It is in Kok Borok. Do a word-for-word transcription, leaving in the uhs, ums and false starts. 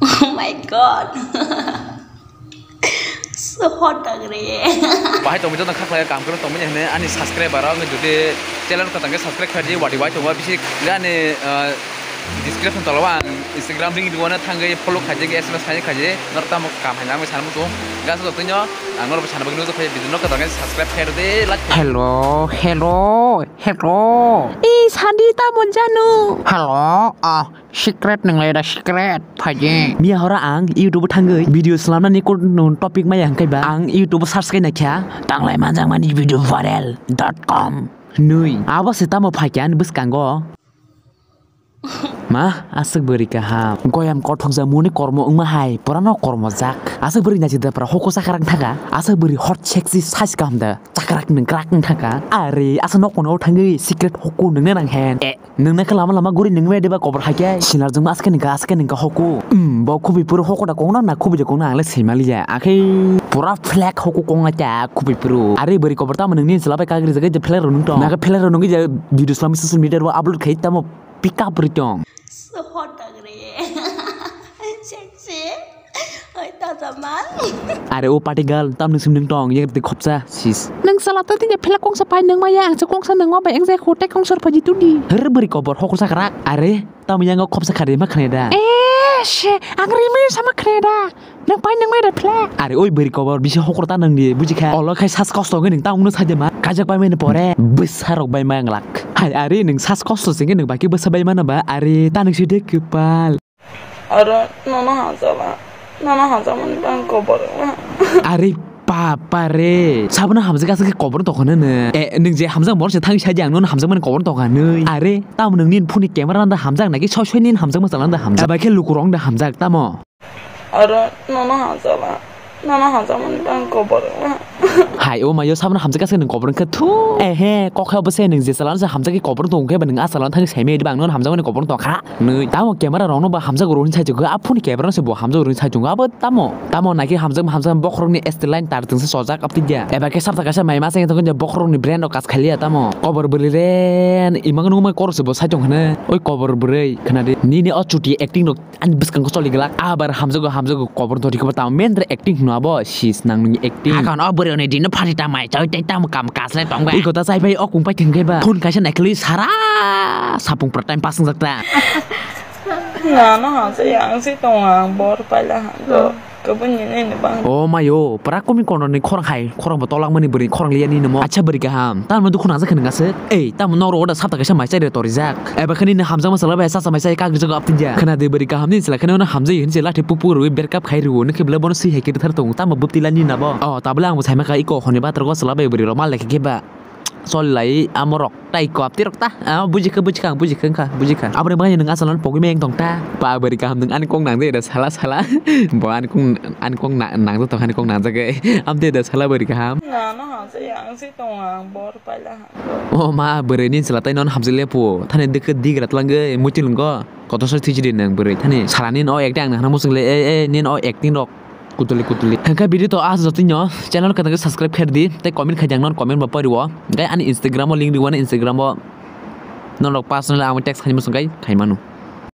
Oh my god. So hot dagre. Bahai tongwi joto kha khlai kam kwrwng tongmani hwnwi ani subscriber rok jodi channel kwchang khe subscribe khlai di wadi wai tongo bisi ani, ah, description tola o ang Instagram link rwna thangwi follow khaijak S M S khaijak khaijak norok tamo kam hai nangwi sana muchung gasa joto no ang norok sana bagwi nukjak phai video no kwchang khe subscribe khlai di like. Hello, hello, hello. Ee, sadi tamo janu. Hello, ah, secret nwnglai da secret. Phaidi. Miya horo ang YouTube o thangwi video slamnani kunu topic maya hwnkhe ba ang YouTube o search khai naikha. Tanglai manjakmani video viral dot com nui. Abo se tamo phaikha ani bwskango. Ma, aswk bwrwi kaham. Goyam kothok ja muni kormo wngma hai, purano kormo jak. Aswk bwrwi naisida pura hoko sakha rang thaka. Aswk bwrwi hot sexy size kaham da. Chakrak nwng krak wng thaka. Are, asa nok kono thangwi secret hoko nwngna nang hen. Eh. Nwngna khe lama lama guri nwngwi deba kobor hai khe sinar jwngma aske ningka aske ningka hoku. Hmm, bo khubui puro hoku da kongna na khubui da kongna ang le swi maliya. Akhe pura flag hoku kongna ta khubui puro. Are bwrwi kobor tamo nwngni chwla bai kagri jagai je flag rw nung tong. Naka flag rw nungwi je video slam social media ro upload khai tamo pick up ri tong. So hot dagre. Sexy. Oi, tata man. Are o party girl, tam nung sim nung tong, yang ti khopsa, sis. Nung sala to tini phela kongsa pai nung maya, ang sa kongsa nung ma bai, ang sa khote kong sor phaji tudi. Her beri kobor, hokur sakrak. Are, tam yang khopsa khari ma khane da. Eh, she, ang ri mai sama khane da. Nung pai nung mai da phela. Are, oi beri kobor, bisa hokur ta nung di, buji kha. Olo khai sas kosto ngi nung ta ungno saje ma. Kajak pai mai ne pore, bwsa rok bai ma ang lak. Hai, are, nung sas kosto sing nung baki bwsa bai ma na ba, are, ta nung si de kepal. Aro nono hamjakma, nono hamjakmani bagwi kobor wngma. Are papa re, sabono hamjak aswk khe kobor tongkha nini. Eh, nwng je hamjak borok se thangwi saidi ang nono hamjakmani kobor tongkha nini. Are, tamo nwng nini phone ni camera da hamjak naki soi soi nini hamjakma chala da hamjak. Aba khe lukurok da hamjak tamo. Aro nono hamjakma. Nono hamjakmani bagwi kobor wngma. Hai, o mayo, sabono hamjak khe nwng kobor wngkha, thu. Ehe, kok khe obo se nwng je chalano se hamjak khe kobor tong khe ba nwng a chalano thangwi saimaya diba ang nono hamjakmani kobor tong kha. Nwi, tamo camera rokno ba hamjak rw hwnwi saichung kha, a phone ni camera no se bo hamjak rw hwnwi saichung kha, abo tamo. Tamo naikhe hamjak hamjak bokhorokni S T line tar twngsa chojak aptwi dia. Eba khe sabta kaisa mai ma se wngkha bokhorokni brain rok kas khaliya tamo. Kobor bwrwi re, imang nungma koro se bo saichung hwnwi. Oi kobor bwrwi, khna di. Nini o chuti acting rok ani bwskango choli glak. Abar hamjago, hamjago, kobor dori kobo tamo mendra acting hino abo, sis nang nini acting. Hakon o bwrwi ni dino phari ta mai choi tei tamo kam kasle tong ba. Iko ta chai pai o kung pai thwng khe ba. Phone kaisa naikhwlwi sara sapung pura time pass wngjak ta. Na no ha se yang si tong ang bor paila ha do. Kabun ni ni ni bang. O mayo, pura kumi kono ni khorang hai, khorang bo tolak mani bwrwi khorang liya ni namo. Acha bwrwi kaham, tamo dukhu nang jak khe nang aswk. Ei, tamo noro oda sapta kaisa mai chai re tori jak. Eba khani ni hamjakma chala bai sasa mai chai kagri jago aptwi dia. Khna de bwrwi kaham ni chwla khani ono hamjai hin chwla the pupu rwi berkap khai rwo nokhe bwle bono swi hai khe thar tongo tamo bwtwi lani nabo. O tabwle ang bo saima kha iko hwnwi bathrogo chwla bai bwrwi rok mal lekhe khe ba. Chol lai amo rok tai ko aptwi rok ta. Ah, buji kha, buji kha, ang buji kha, wngkha, buji kha. Aboni bagwi nwng asal pogwi meng tong ta. Ba bwrwi kaham nwng ani kok nang de da sala sala. Bo ani kok, ani kok na-, nang tong ani kok nang jagwi. Am de da sala bwrwi kaham. Na no ha se yang si tong ang bor paila ha. O ma, bwrwi ni chwla tai nono hamjak le phuo. Thani dikhe digra twlangwi muitu lwngo. Kotor sai thwi chidi nang bwrwi. Thani salani no ekta ang nang hana muchung le, e, e, nini o acting rok kutuli kutuli. Hwnkhe video to ah jotoi no channel kwthang khe subscribe kher di. Tei comment khai di ang nono comment bo pori o. Tei ani Instagram o link rwi o, ani Instagram o norok personal ang text khai muchung kai khai manu.